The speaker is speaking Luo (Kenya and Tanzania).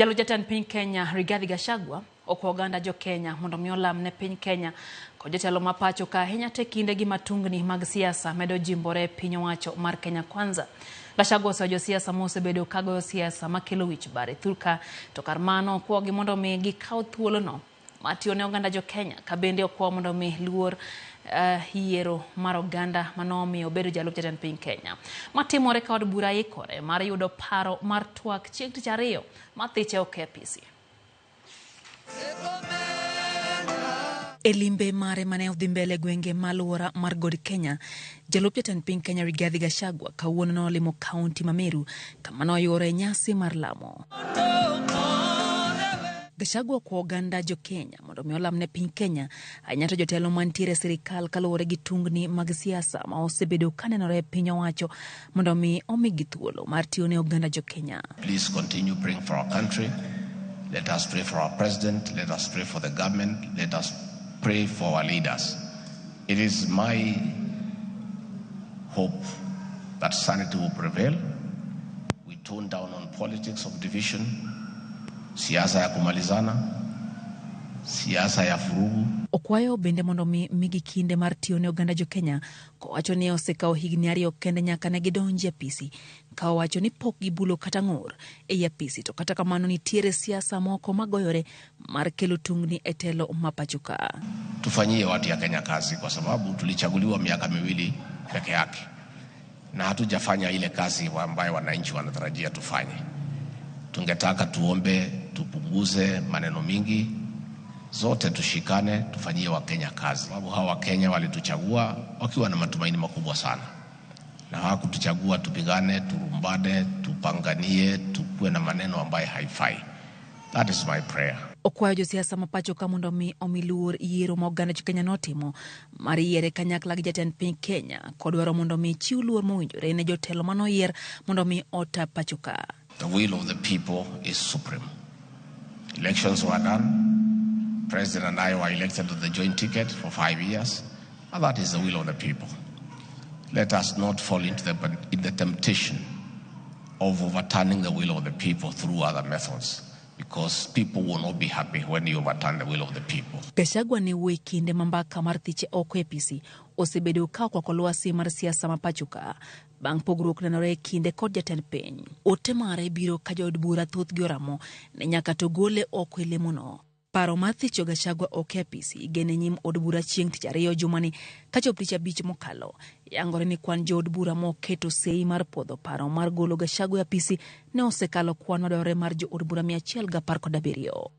Jalup jatend piny Kenya Rigathi Gachagua okwa oganda jo Kenya mondo mi olam ne piny Kenya kod jotelo ma pacho ka ahinya te kinde gi matungni mag siasa medo jimbore e piny owacho mar Kenya Kwanza. Gachagua osewa josiasa mosebedo ka goyo siasa makelo wich bar e thurka to kar mano okwogi mondo mi gikaw thuolono mar tiyo ne oganda jo Kenya ka bende okwa mondo mi luor yiero mar oganda manomiyo obedo jalup jatend piny Kenya. Matimore ka od bura ikore mar yudo paro mar twak chieng' tich ariyo mathiche ok e apisi. E limbe mare mane odhi mbele gwenge ma alwora mar God Kenya, jalup jatend piny Kenya Rigathi Gachagua kawuono nolimo kaunti ma Meru kama noyuore nyasi mar lamo. Gachagua okwa oganda jo Kenya mondo mi olam ne piny Kenya ahinya to jotelo mantiere e sirikal kaluwore gi tungni mag siasa ma osebedo kanenore e piny owacho mondo mi omigi thuolo mar tiyo ne oganda jo Kenya. Please continue praying for our country. Let us pray for our president. Let us pray for the government. Let us pray for our leaders. It is my hope that sanity will prevail. We tone down on politics of division, siasa ya kumalizana, siasa ya vurugu. Okwayo bende mondo mi migi kinde mar tiyo ne oganda jo Kenya kowacho ni osekawo higni ariyo kende nyaka ne gidonji e apisi ka owacho ni pok gibulo kata ng'ur ei apisi to kata kamano nitiere siasa moko magoyore mar kelo tungni e telo ma pacho ka. Tufanyie watu ya Kenya kazi kwa sababu tulichaguliwa miaka miwili peke yake na hatujafanya ile kazi ambayo wananchi wanatarajia tufanye. Tungetaka tuombe tupunguze maneno mingi, zote tushikane, tufanyie Wakenya kazi, sababu hawa Wakenya walituchagua wakiwa na matumaini makubwa sana, na hawakutuchagua tupigane, turumbane, tupanganie, tukuwe na maneno ambayo haifai. That is my prayer. Okwayo josiasa ma pacho ka mondo mi omi luor yiero ma oganda jo Kenya notimo mar yiere kanyakla gi jatend piny Kenya kodwaro mondo mi chiw luor mowinjore ne jotelo manoyier mondo mi ota pacho ka. The will of the people is supreme. Elections were done. President and I were elected on the joint ticket for 5 years, and that is the will of the people. Let us not fall into the temptation of overturning the will of the people through other methods, because people will not be happy when you overturn the will of the people. Gachagua ne wuoyo e kinde ma mbaka mar thiche oko e apisi osebedo ka okwako lwasi mar siasa ma pacho ka bang' pogruok nenore e kinde kod jatend piny. Ote mare biro ka jood bura thothgi oramo ni nyaka to gole oko e lemono. Paro mar thicho Gachagua oko e apisi igeno e nyim od bura chieng' tich ariyo jumani kachop tich abich mokalo. Yangore ni kwan jood bura moketo sei mar puodho paro mar golo Gachagua e apisi ne osekalo kwan madwarore mar jood bura 117.